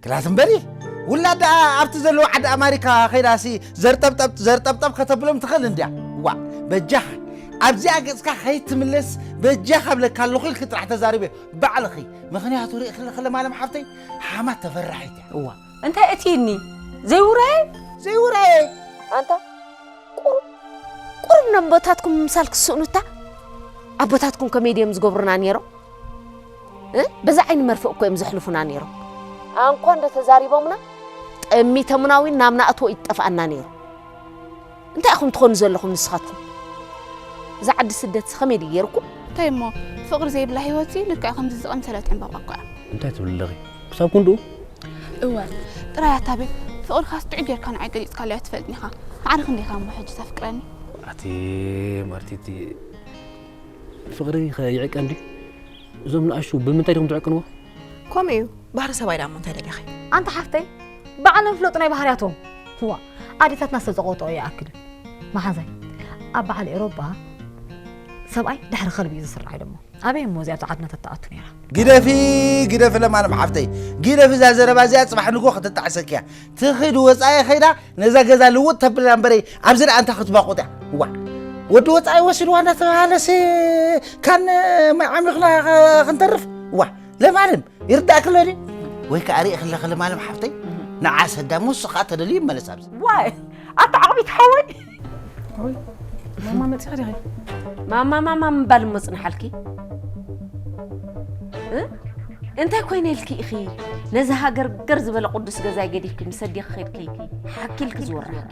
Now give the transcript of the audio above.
ክላስ እምበሪ ውላዳ ኣብቲ ዘለዎ ዓዲ ኣማሪካ ኸይዳሲ ዘርጠብጠብ ዘርጠብጠብ ከተብሎም ትኽእል እንድያ። ዋ በጃኻ ኣብዚኣ ገጽካ ኸይትምለስ በጃኻ ብለካ ኣለኹ ኢልኪ ጥራሕ ተዛሪበ ባዕልኺ። ምኽንያቱ ርኢ ክለ ክለ ማለም ሓፍተይ ሓማት ተፈራሒት እያ። እዋ እንታይ እቲኒ ዘይውራየ ዘይውራየ ኣንታ ቁሩብ ቁሩብ ነቦታትኩም ምሳል ክስእኑታ ኣቦታትኩም ከመይ ድዮም ዝገብሩና ነይሮም? እ? በዛ ዓይኒ መርፍእ እኮ እዮም ዘሕልፉና ነይሮም። ኣንኳ እንዶ ተዛሪቦምና ጠሚተሙና እውን ናብ ናእትዎ ይጠፍኣና ነይሩ። እንታይ ኢኹም ትኾኑ ዘለኹም ንስኻትኩም? እዛ ዓዲ ስደትስ ከመይ ድዩ ገይርኩም? እንታይ እሞ ፍቕሪ ዘይብላ ህይወትሲ ልክዕ ከምዚ ዝቐምሰለት ዕምባባ እኮ እያ። እንታይ ትብሊ ኣለኺ? ክሳብ ክንድኡ? እወ ጥራይ ኣታ ቤብ ፍቕርኻስ ጥዑይ ጌርካ ንዓይ ገሊጽካለይ ኣይትፈልጥን ኢኻ። ማዕረ ክንደይ ኢኻ እሞ ሕጂ ተፍቅረኒ? ኣቲ ማርቲቲ ፍቕሪ ከ ይዕቀ እንዲ? እዞም ንኣሽቱ ብምንታይ ዲኹም ትዕቅንዎ? ከምኡ እዩ ባህሪ ሰብኣይ ዳሞ እንታይ ደሊኺ? ኣንታ ሓፍተይ ባዕሎም ፍለጡ ናይ ባህርያቶም። ዋ ኣዴታትና ዝተጸቆጠኦ ይኣክል። መሓዛይ ኣብ በዓል ኤሮባ ሰብኣይ ድሕሪ ከልቢ እዩ ዝስራዕ ኢሎሞ። ኣበይ እሞ እዚኣ ዓድና ተተኣቱ ነይራ? ግደፊ ግደፊ ለማለም ሓፍተይ ግደፊ እዛ ዘረባ እዚኣ ጽባሕ ንጎ ከተጣዕሰኪያ። ትኺድ ወጻኢ ኸይዳ ነዛ ገዛ ልውጥ ተብላ እምበረይ ኣብዚ ደኣ እንታ ክትባቑጥ እያ። ዋ ወዲ ወጻኢ ወሲድዋ እንዳተባሃለስ ካን ማይ ዓሚኽና ክንተርፍ ዋ ለማለም ይርዳእክሎ ድዩ? ወይ ከዓ ርኢ ክለኸ ለማለም ሓፍተይ ንዓ ሰዳሙ ንሱ ከዓ ተደልዩ ይመለስ ኣብዚ። ዋይ ኣታ ዓቕቢት ሓወይ ማማ መፂኻ ዲኺ? ማማ ማማ ምባል እሞ ፅንሓልኪ እ? እንታይ ኮይነ ኢልኪ ኢኺ ነዚ ሃገር ገር ዝበለ ቅዱስ ገዛይ ገዲፍኪ ምስ ኣዴኺ ከድኪ ሓኪልኪ ዝወርናኪ?